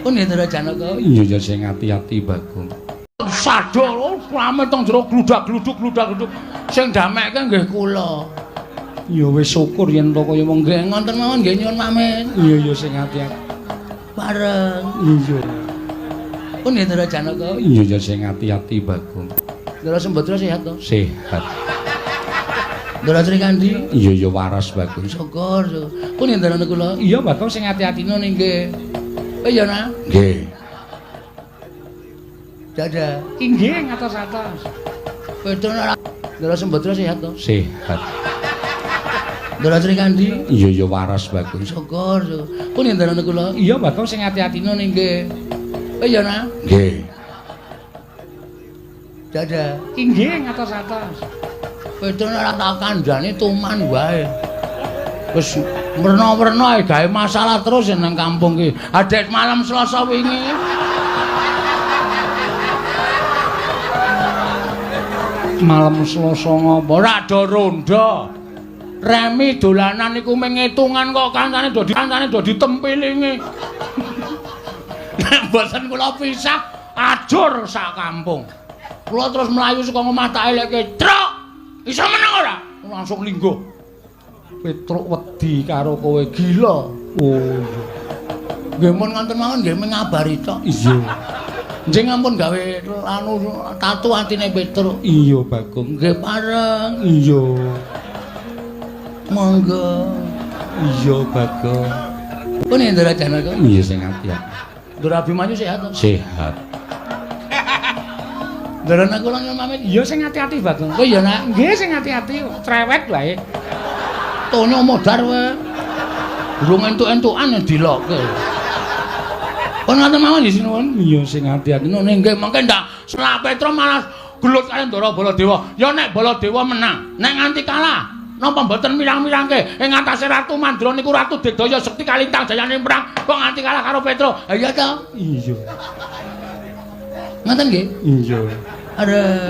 Pun nggih, Ndara Janaka. Iya ya, sing ati-ati, Bagong. Sadha rame teng jero gludak-gluduk gludak-gluduk. Sing damekke nggih kula. Ya wis syukur yen to kaya wong. Nggih ngoten mawon nggih, nyuwun pamit. Iya ya, sing ati-ati. Bareng. Iya. Pun nggih, Ndara Janaka. Iya ya, sing ati-ati, Bagong. Ndara Sembadra sehat to? Sehat. Ndara Srikandhi? Iya ya, waras, Bagong. Syukur, syukur. Pun nggih, Ndara kula. Iya, Bagong, sing ati-ati. Nun nggih. Oh iya, Nak. Nggih. Dadah. Inggih, ngatos-atos. Petro ora. Ndara Sembadra sehat to? Sehat. Ndara Srikandhi? Iya ya, waras, Bagong. Syukur, syukur. Pun nggih, Ndara kula. Iya, Bagong, sing ati-ati. Nun nggih. Oh iya, Nak. Nggih. Dadah. Inggih, ngatos-atos. Petro ora tak kandhani tuman wae. Wis werna-werna gawe masalah terus nang kampung ki. Adek malam Selasa wingi. Malam Selasa ngopo? Ora do rondo. Remi dolanan iku mung ngitungan kok kancane do ditempilingi. Nek mboten kula pisah ajur sak kampung. Kula terus mlayu saka omah tak elekke, "Truk, iso meneng ora?" Langsung lingguh. Petruk wedi karo kowe. Gila. Oh iya. Nggih mun ngoten mawon nggih mengabari tok. Iya. Njing ampun gawe anu tatu atine Petruk. Iya, Bagong. Nggih pareng. Iya. Monggo. Iya, Bagong. Pun Ndara Janaka. Iya, sing ati-ati. Ndara Abimanyu sehat to? Sehat. Ndara kula nyuwun pamit. Iya, sing ati-ati, Bagong. Oh iya, Nak. Nggih, sing ati-ati, cerewet wae. Tonyo modar wae. Durung entuk-entukan dilokke. Pun ngoten mawon nggih sinuwun. Iya, sing ati-ati. Nune nggih mengke ndak selak Petro malah gelut karo Ndara Baladewa. Ya nek Baladewa menang, nek nganti kalah, napa mboten mirang-mirangke ing atase Ratu Mandra niku Ratu Digdaya Sekti Kalintang jayane perang kok nganti kalah karo Petro. Ha iya to? Iya. Ngoten nggih. Iya. Aduh.